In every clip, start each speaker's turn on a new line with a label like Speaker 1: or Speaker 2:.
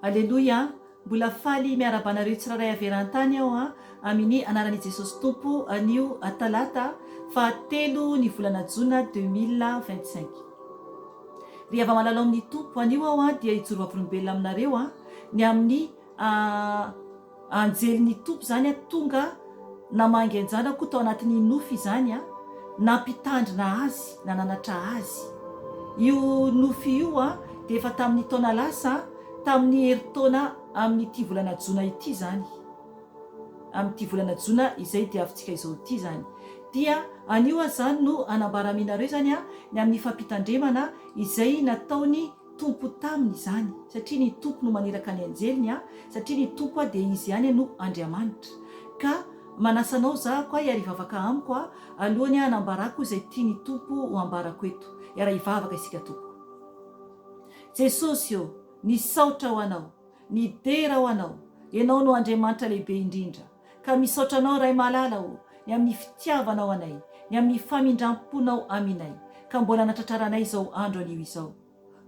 Speaker 1: Aleloia! Mbola faly miarahaba anareo tsirairay avy eran-tany aho an, amini anaran'i Jesosy Tompo anio talata faha telo ny volana jona 2025. Ry hava-malala ao amin'ny Tompo, anio aho an dia hijoro vavolombelona aminareo an, ny amin'ny Anjelin'ny Tompo izany an tonga namangy an-janako tao anatin'ny nofy izany an, nampitandrina azy, nananatra azy. Io nofy io an dia efa tamin'ny taona lasa an, tamin'ny herintaona amin'ity volana jona ity izany, amin'ity volana jona izay diavintsika izao ity izany. Dia anio aho izany no hanambara aminareo izany an ny amin'ny fampitandremana izay nataony Tompo taminy izany, satria ny Tompo no maniraka ny anjeliny a, satria ny Tompo a dia Izy ihany no Andriamanitra. Ka manasa anao zahako a hiara-hivavaka amiko a, alohany hanambarako izay tian'ny Tompo ho ambarako eto. Hiara-hivavaka isika tompoko. Jesosy ô, nisaotra ho Anao, nidera ho Anao, Ianao no Andriamanitra lehibe indrindra. Ka misaotra Anao Ray malala ô, ny amin'ny fitiavanao anay, ny amin'ny famindram-ponao aminay, ka mbola natratraranay izao andro anio izao.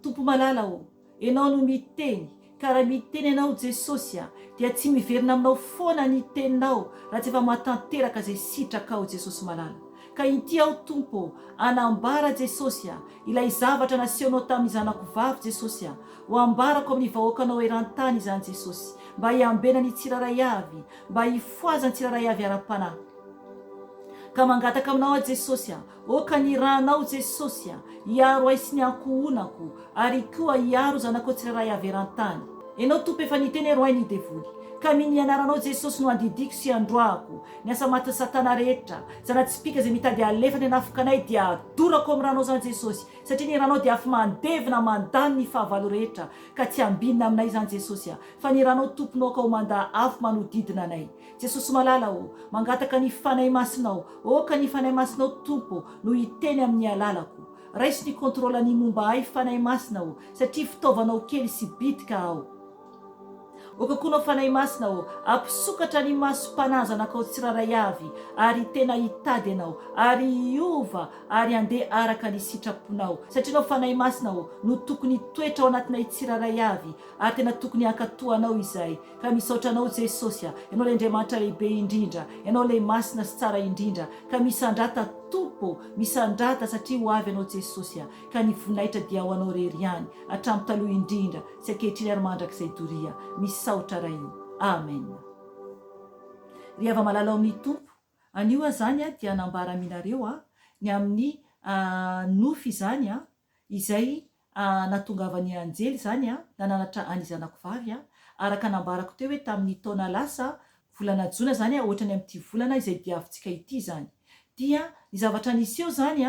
Speaker 1: Tompo malala ô, Ianao no miteny, ka raha miteny Ianao Jesosy a, dia tsy miverina aminao foana ny teninao raha tsy efa mahatanteraka izay sitrakao Jesosy malala. Ka inty aho Tompo ô, anambara Jesosy a, ilay zavatra nasehonao tamin'ny zanako vavy Jesosy a, ho ambarako amin'ny vahoakanao eran-tany izany Jesosy, mba hiambena ny tsirairay avy, mba hifohazan'ny tsirairay avy ara-panahy. Ka mangataka aminao aho Jesosy a, Oka ny ranao Jesosy a, hiaro ahy sy ny ankohonako, ary koa hiaro zanakao tsirairay avy eran-tany. Enao Tompo efa niteny hoe roahy ny devoly, ka min ny anaranao Jesosy no andidiako sy androahako ny asa matin'i satana rehetra, zana-tsipìka izay mitady halefa ny hanafoka anay dia adorako amin'ny ranao izany Jesosy, satria ny ranao dia afo mandevona mandany ny fahavalo rehetra, ka tsy ambinina aminay izany Jesosy a, fa ny ranao Tompo no aoka ho manda afo manodidina anay. Jesosy malala ô, mangataka ny Fanahy Masinao, aoka ny Fanahy Masinao Tompo no hiteny amin'ny alalako. Raiso ny contrôle ny momba ahy Fanahy Masina ô, satria fitaovanao kely sy bitika aho. Aoka koa nao Fanahy Masina ô, ampisokatra ny masom-panahy zanakao tsirairay avy, ary tena hitady Anao, ary hiova ary handeha araka ny sitraponao. Satria nao Fanahy Masina ô, no tokony hitoetra ao anatinay tsirairay avy, ary tena tokony hankatò Anao izahay. Ka misaotra Anao Jesosy a, Ianao ilay Andriamanitra lehibe indrindra, Ianao ilay masina sy tsara indrindra, ka misandrata Tompo ô, misandrata satria ho avy Ianao Jesosy a, ka ny voninahitra dia ho Anao irery ihany, hatramin'ny taloha indrindra, sy ankehitriny ary mandrakizay doria. Misaotra Ray o. Amen. Ry hava-malala ao amin'ny Tompo, anio aho izany dia hanambara aminareo ny amin'ny nofy izany izay nahatongavan'ny anjely izany nananatra an'i zanako vavy, araka nambarako teo hoe tamin'ny taona lasa, volana jona izany ohatrany amin'ity volana izay diavintsika ity izany. Dia ny zavatra niseho izany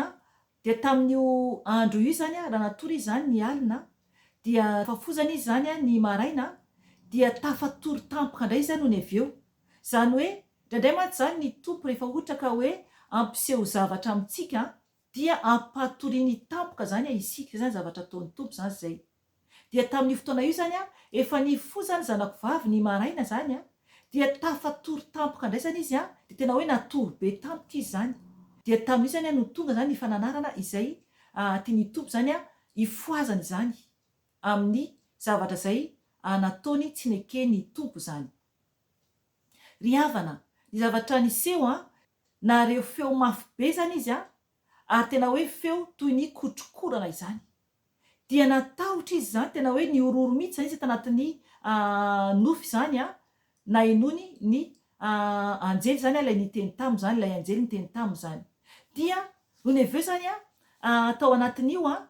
Speaker 1: dia tamin'io andro io izany raha natory izy izany ny alina dia fafozana izy izany ny maraina dia tafatory tampoka indray izy nony avy eo. Izany hoe indraindray mantsy izany ny Tompo rehefa ohatra ka hoe hampiseho zavatra amintsika Dia ampatoriany tampoka zany isika, zany zavatra ataon'ny Tompo zany zay. Dia tamin'io fotoana io zany an, efa nifoha zany zanako vavy ny maraina zany an, dia tafatory tampoka indray zany izy an, dia tena hoe natory be tampoka izy zany. Dia tamin'io zany an no tonga zany ny fananarana izay tian'ny Tompo zany an hifohazany izany amin'ny zavatra izay nataony tsy neken'ny Tompo zany. Ry havana, ny zavatra niseho an, Nahareho feo mafy be izany izy an, ary tena hoe feo toy ny kotrokorana izany. Dia natahotra izy izany, tena hoe nihorohoro mihitsy izany izy tanatin'ny nofy izany an, nahenoany ny anjely izany an, ilay niteny taminy izany, ilay anjely niteny taminy izany. Dia nony avy eo izany an, tao anatin'io an,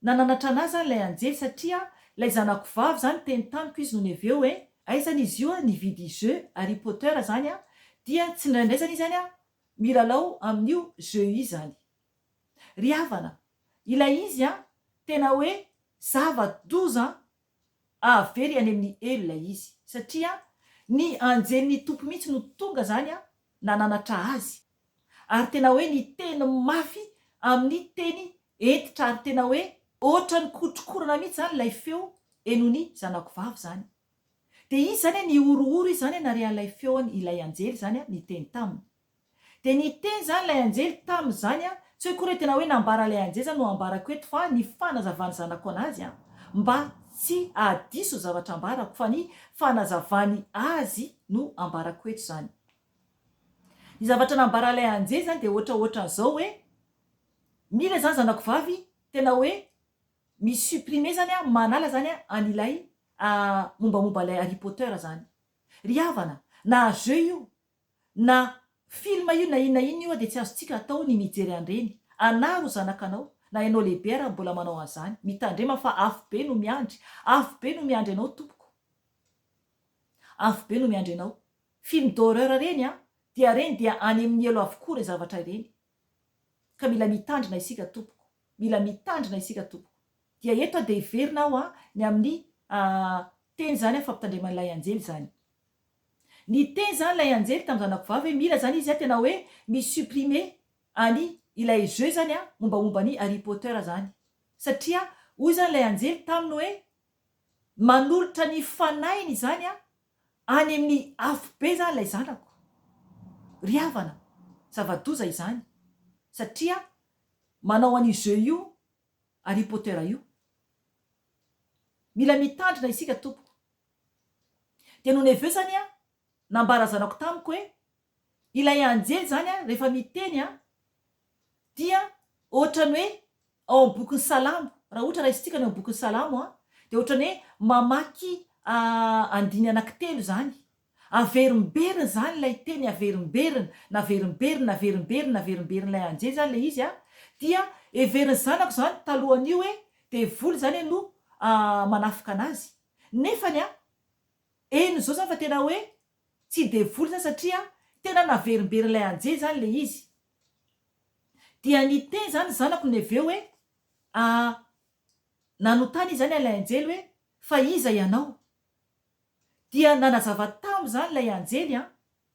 Speaker 1: Nananatra anah zany ilay anjely satria ilay zanako vavy zany niteny tamiko izy nony avy eo hoe aizany izy io nividy jeu Harry Potter zany dia tsindraindray zany izy any milalao amin'io jeu io zany. Ry havana, ilay izy an tena hoe zava-doza ahavery any amin'ny helo ilay izy satria ny anjelin'ny Tompo mihitsy no tonga zany nananatra azy. ary tena hoe niteny mafy amin'ny teny hentitra ary tena hoe ohatran'ny kotrokorana mihitsy izany ilay feo henon'ny zanako vavy izany. Dia izy izany nihorohoro izy izany nare an'ilay feon ilay anjely izany niteny taminy. Dia niteny izany ilay anjely taminy izany, tsy hoe akory hoe tena hoe nambara ilay anjely izany no ambarako eto fa ny fanazavan'ny zanako anazy mba tsy hahadiso ny zavatra ambarako fa ny fanazavany azy no ambarako eto izany. Ny zavatra nambaran'ilay anjely izany dia ohatraohatran'izao hoe mila izany zanako vavy tena hoe mi-supprimer izany manala izany an'ilay mombamomba ilay Harry Potter izany. Ry havana, na jeu io Na film io na inona inona io dia tsy azontsika atao ny mijery an'ireny. Anaro zanakanao, na ianao lehibe ara mbola manao an'izany. Mitandrema fa afobe no miandry. Afobe no miandry anao tompoko. Afobe no miandry anao. Film d'horreur ireny an, dia ireny dia any amin'ny helo avokoa ireny zavatra ireny. Ka mila mitandrina isika tompoko. Mila mitandrina isika tompoko. Dia eto aho dia hiverina aho an, ny amin'ny teny izany an, fampitandreman'ilay anjely izany. Niteny zany ilay anjely tamin'ny zanako vavy hoe mila zany izy a tena hoe mi supprimer any ilay jeu zany a mombamomba ny Harry Potter zany satria hoy zany ilay anjely taminy hoe manolotra ny fanahiny izany a any amin'ny afobe zany ilay zanako. Ry havana, zava-doza izany satria manao an'io jeu io Harry Potter io. Mila mitandrina isika tompoko. Dia nony avy eo izany an, nambara zanako tamiko hoe, ilay anjely izany an, rehefa miteny an, dia ohatran'ny hoe ao amin'ny bokin'ny Salamo, raha ohatra raisintsika ny ao amin'ny bokin'ny Salamo an, dia ohatran'ny hoe mamaky andiny anankitelo izany. Averimberina izany ilay teny, averimberina, naverimberina, naverimberina, naverimberin'ilay anjely izany ilay izy an, dia heverin'ny zanako izany talohan'io hoe devoly izany no manafika an'azy. Nefany an, heno izao zany fa tena hoe tsy devoly zany satria tena naverimberin'ilay anjely zany ilay izy. Dia niteny zany ny zanako ny avy eo hoe ah, nanontany izy zany an'ilay anjely hoe fa iza ianao? Dia nanazava taminy zany ilay anjely an,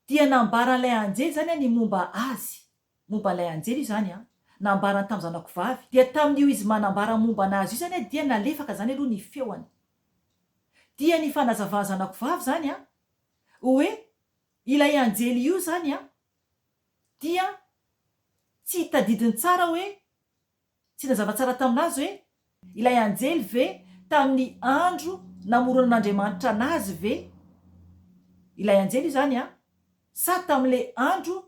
Speaker 1: dia nambaran'ilay anjely zany an ny momba azy. Momba ilay anjely io izany an, nambarany tamin'ny zanako vavy, dia tamin'io izy manambara momba an'azy io izany an dia nalefaka izany aloha ny feony. Dia ny fanazavan'ny zanako vavy izany an, hoe ilay anjely io izany an dia tsy tadidiny tsara hoe, tsy nazava tsara tamin'azy hoe ilay anjely ve tamin'ny andro namoronan'Andriamanitra an'azy ve ilay anjely io izany an, sa tamin'ilay andro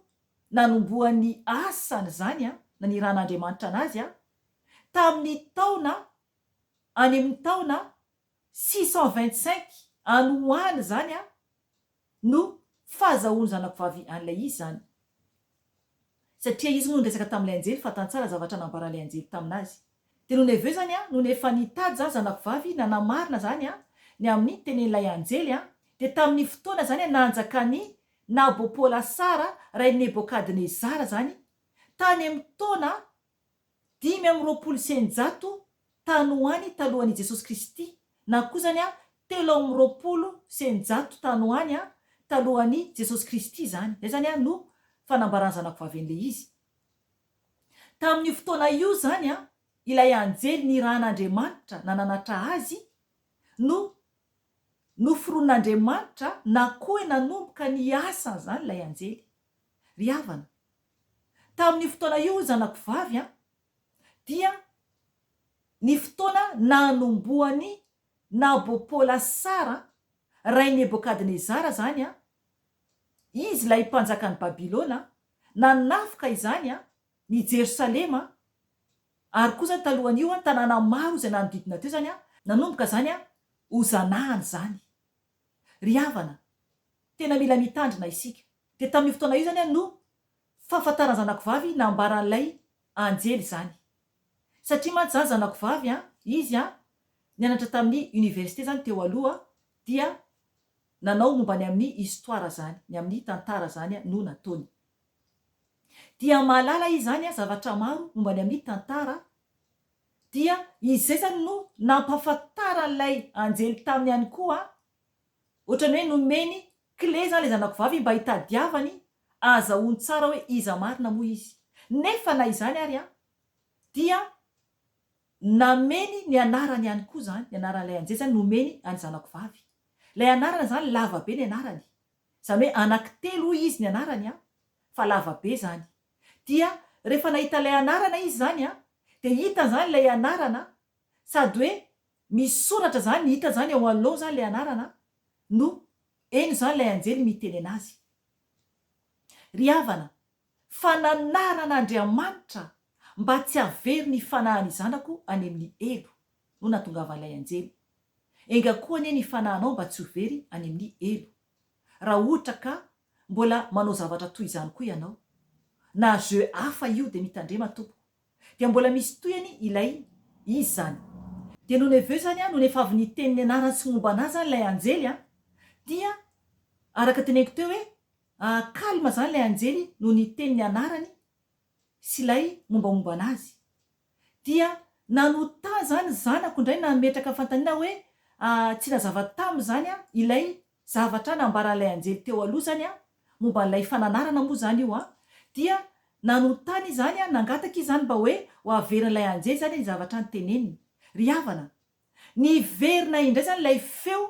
Speaker 1: nanombohan'ny asany izany an, nanirahan'Andriamanitra anazy an, tamin'ny taona, any amin'ny taona 625 any ho any izany an, no fahazahoan'ny zanakovavy an'ilay izy izany. Satria izy moa niresaka tamin'ilay anjely, fantany tsara zavatra nambaran'ilay anjely tamin'azy. Dia nony avy eo izany an, nony efa nitady izany zanakovavy nanamarina izany an, ny amin'ny tenenin'ilay anjely an, dia tamin'ny fotoana izany an nanjakan'i Nabopolassara, rain'i Nebokadnezara izany, tany amin'ny taona 625 tany ho any talohan'i Jesosy Kristy, na koa izany 623 tany ho any talohan'i Jesosy Kristy izany. Izay izany no fanambaran'ny zanakovaven'ilay izy. Tamin'io fotoana io izany ilay anjely nirahan'Andriamanitra nananatra azy no Noforonin'Andriamanitra na koa hoe nanomboka ny asany izany ilay anjely. Ry havana, tamin'io fotoana io hoy zanako vavy an, dia ny fotoana nanombohan'i Nabopolassara, rain'i Nebokadnezara izany an, izy ilay mpanjakan'i Babylona, nanafika izany an, ny Jerosalema, ary koa izany talohan'io an, tanàna maro izay nanodidina teo izany an, nanomboka izany an, ho zanahany izany. Ry havana, tena mila mitandrina isika. Dia tamin'io fotoana io izany an, no fahafantaran'ny zanako vavy nambaran'ilay anjely izany. Satria mantsy izany zanako vavy an, izy an, nianatra tamin'ny université izany teo aloha, dia nanao momba ny amin'ny histoire izany, ny amin'ny tantara izany no nataony. Dia mahalala izy izany zavatra maro momba ny amin'ny tantara, dia izay izany no nampahafantaran'ilay anjely taminy ihany koa, ohatran'ny hoe nomeny clé izany ilay zanako vavy mba hitadiavany ahazahoany tsara hoe iza marina moa izy. Nefa na izany ary an, dia nameny ny anarany ihany koa izany, ny anaran'ilay anjely izany nomeny an'ny zanako vavy. Ilay anarana izany lava be ny anarany. Izany hoe anankitelo hoy izy ny anarany an, fa lava be izany. Dia rehefa nahita ilay anarana izy izany an, dia hitany izany ilay anarana sady hoe misy soratra izany, hita izany eo anoloany izany ilay anarana no heno izany ilay anjely miteny anazy. Ry havana, fananaran'Andriamanitra mba tsy havery ny fanahin'ny zanako any amin'ny helo no nahatongavan'ilay anjely. Enga koa anie ny fanahinao mba tsy ho very any amin'ny helo. Raha ohatra ka mbola manao zavatra toy izany koa ianao. Na jeu hafa io dia mitandrema tompoko. Dia mbola misy tohiny ilay izy izany. Dia nony avy eo izany an, nony efa avy niteny ny anarany sy momba an'azy izany ilay anjely an, dia araka teneniko teo hoe calme izany ilay anjely no niteny ny anarany sy ilay mombamomba an'azy. Dia nanontany izany ny zanako indray nametraka fanontaniana hoe tsy nazava taminy izany ilay zavatra nambaran'ilay anjely teo aloha izany momba an'ilay fananarana moa izany io dia nanontany izy izany nangataka izy izany mba hoe ho averin'ilay anjely izany ny zavatra noteneniny. Ry havana, niverina indray izany ilay feo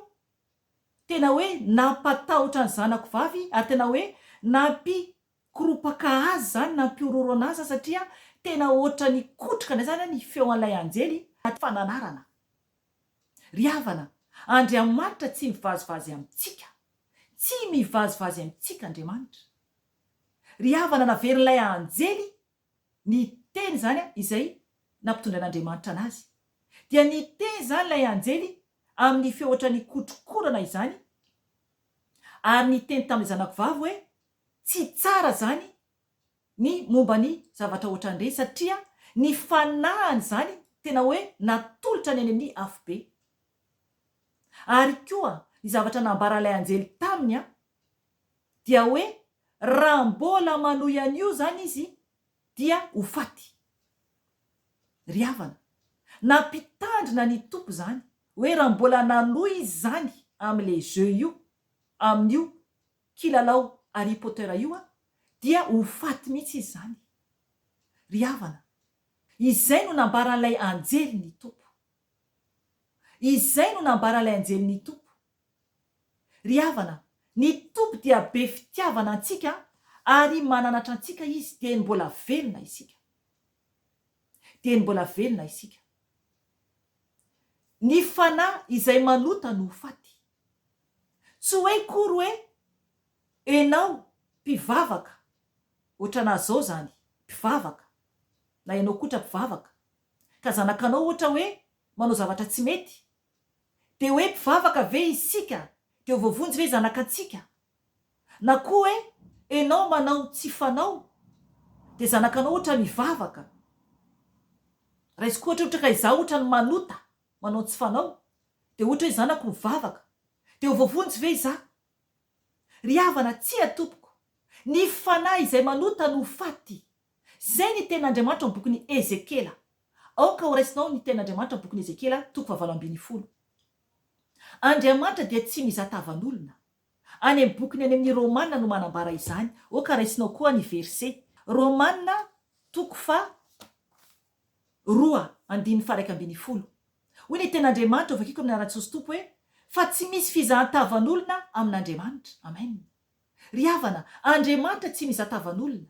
Speaker 1: tena hoe nampatahotra ny zanako vavy ary tena hoe nampi Koropaka azy izany nampihorohoro anazy satria tena ohatran'ny kotroka indray izany ny feo an'ilay anjely fananarana. Ry havana, Andriamanitra tsy mivazivazy amintsika. Tsy mivazivazy amintsika Andriamanitra. Ry havana, naverin'ilay anjely niteny izany izay nampitondran'Andriamanitra anazy. Dia niteny izany ilay anjely amin'ny feo ohatran'ny kotrokorana izany ary niteny tamin'ilay zanako vavy hoe, Tsy tsara zany ny momba ny zavatra ohatran'ireny satria ny fanahiny zany tena hoe natolotra ny any amin'ny afobe. Ary koa ny zavatra nambaran'ilay anjely taminy an, dia hoe raha mbola manohy an'io zany izy dia ho faty. Ry havana, nampitandrina ny Tompo zany hoe raha mbola nanohy izy zany amin'ilay jeu io, amin'io kilalao Harry Potter io an, dia ho faty mihitsy izy izany. Ry havana, izay no nambaran'ilay anjely ny Tompo. Izay no nambaran'ilay anjely ny Tompo. Ry havana, ny Tompo dia be fitiavana antsika ary mananatra antsika Izy dieny mbola velona isika. Dieny mbola velona isika. Ny fanahy izay manota no ho faty. Tsy hoe akory hoe enao mpivavaka ohatranà zao zany mpivavaka na enao koa ohatra mpivavaka ka zanakanao ohatra hoe manao zavatra tsy mety de hoe mpivavaka ve isika de ho voavonjy ve zanakantsika na koa hoe enao manao tsy fanao de zanakanao ohatra mivavaka raisiko ohatra ohatra ka izaho ohatra ny manota manao tsy fanao dia ohatra hoe zanako mivavaka dia ho voavonjy ve izaho? Ry havana, tsia tompoko! Ny fanahy izay manota no ho faty. Izay ny tenin'Andriamanitra ao amin'ny bokin'i Ezekiela. Aoka ho raisinao ny tenin'Andriamanitra amin'ny bokin'i Ezekiela toko fahavalo ambinifolo. Andriamanitra dia tsy mizaha tavan'olona. Any amin'ny bokiny any amin'ny Romana no manambara izany. Aoka raisinao koa ny verset. Romana toko faha roa andininy faha 11. Hoy ny tenin'Andriamanitra, hovakiko amin'ny anaran'i Jesosy Tompo hoe, Fa tsy misy fizahan-tavan'olona amin'Andriamanitra. Amen. Ry havana, Andriamanitra tsy mizaha tavan'olona.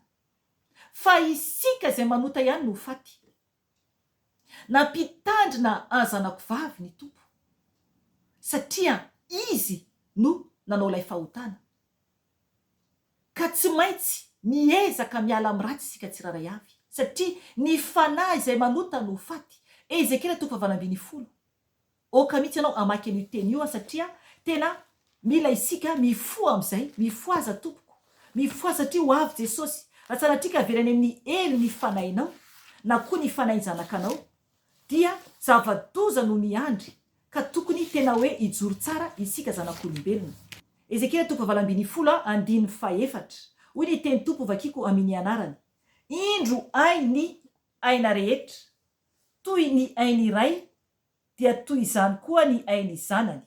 Speaker 1: Fa isika izay manota ihany no ho faty. Nampitandrina an zanako vavy ny Tompo. Satria izy no nanao ilay fahotana. Ka tsy maintsy miezaka miala amin'ny ratsy isika tsirairay avy, satria ny fanahy izay manota no ho faty. Ezekiela toko fahavalo ambinifolo. Aoka mihitsy ianao hamaky an'io teny io satria tena mila isika mifoha amin'izay. Mifohaza tompoko. Mifohaza satria ho avy Jesosy. Raha sanatria ka very any amin'ny helo ny fanahinao, na koa ny fanahin'ny zanakanao, dia zava-doza no miandry ka tokony tena hoe hijoro tsara isika zanak'olombelona. Ezekiela toko fahavalo ambinifolo andininy fahefatra, Hoy ny teny Tompo vakiko amin ny anarany, Indro ahy ny aina rehetra, toy ny ain iray dia toy izany koa ny ain ny zanany.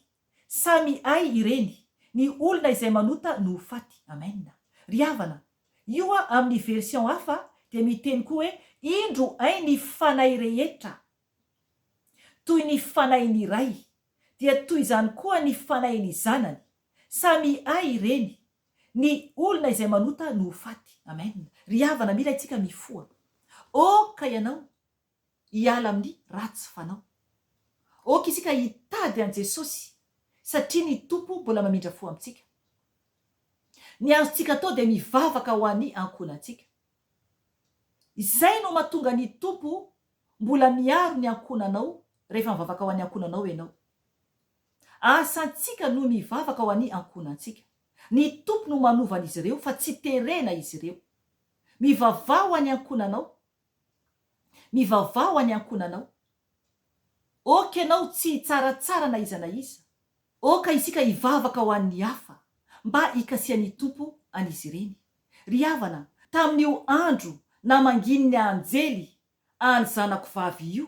Speaker 1: Samy ahy ireny, ny olona izay manota no ho faty. Amen. Ry havana, Io amin'ny version hafa dia miteny koa hoe indro hay ny fanahy rehetra toy ny fanahin'ny Ray dia toy izany koa ny fanahin'ny Zanany. Samy hay ireny. Ny olona izay manota no ho faty. Amen. Ry havana mila itsika mifoha. Aoka ianao hiala amin'ny ratsy fanao. Aoka isika hitady an'i Jesosy satria ny Tompo mbola mamindra fo amintsika. Ny azontsika atao dia mivavaka ho an'ny ankohonantsika. Izay no mahatonga ny Tompo mbola miaro ny ankohonanao rehefa mivavaka ho an'ny ankohonanao ianao. Asantsika no mivavaka ho an'ny ankohonantsika. Ny Tompo no manova an'izy ireo fa tsy terena izy ireo. Mivavaha ho an'ny ankohonanao. Mivavaha ho an'ny ankohonanao. Ok ianao tsy hitsaratsara na iza na iza. Ok isika hivavaka ho an'ny hafa mba hikasihan'ny Tompo an'izy ireny. Ry havana, tamin'io andro namangian'ny anjely any zanako vavy io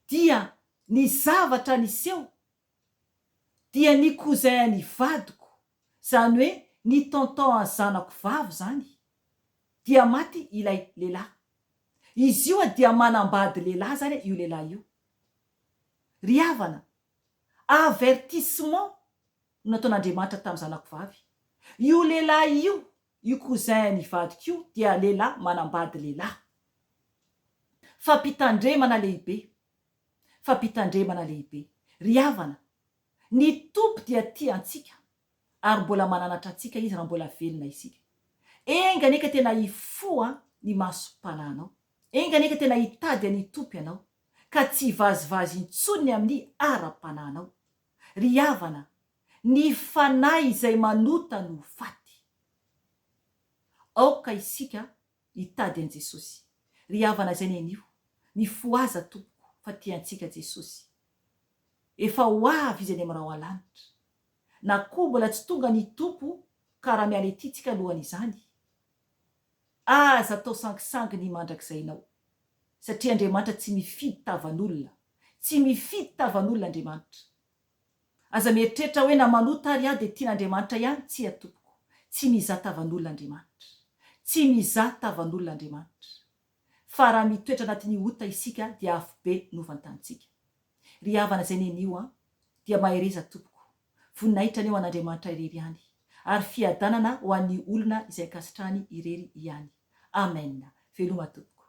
Speaker 1: dia ny zavatra niseho dia ny cousin ny vadiko, zany hoe ny tonton an zanako vavy zany dia maty ilay lehilahy. Izy io dia manambady lehilahy zany io lehilahy io. Ry havana, avertissement no nataon'Andriamanitra tamin'ny zanako vavy. Io lehilahy io, io cousin ny vadiko io dia lehilahy manambady lehilahy. Fampitandremana lehibe. Fampitandremana lehibe. Ry havana, ny Tompo dia tia antsika ary mbola mananatra antsika Izy raha mbola velona isika. Enga anie ka tena hifoha ny masom-panahinao. Enga anie ka tena hitady an'i Tompo ianao ka tsy hivazivazy intsony ny amin'ny ara-panahinao. Ry havana, ny fanahy izay manota no ho faty. Aoka isika hitady an'i Jesosy. Ry havana izay nenio, mifohaza tompoko fa tia antsika Jesosy. Efa ho avy Izy any amin'ny rahona lanitra. Na koa mbola tsy tonga ny Tompo ka raha miala ety tsika alohan'izany, aza atao sangisangy ny mandrakizainao satria Andriamanitra tsy mifidy tavan'olona. Tsy mifidy tavan'olona Andriamanitra. Aza mieritreritra hoe na manota ary aho dia tian'Andriamanitra ihany, tsia tompoko. Tsy mizaha tavan'olona Andriamanitra. Tsy mizaha tavan'olona Andriamanitra. Fa raha mitoetra anatin'ny ota isika dia afobe no vantanintsika. Ry havana izay nenio an, dia mahereza tompoko. Voninahitra anie ho an'Andriamanitra irery ihany. Ary fiadanana ho an'ny olona izay ankasitrahany irery ihany. Amen. Veloma tompoko.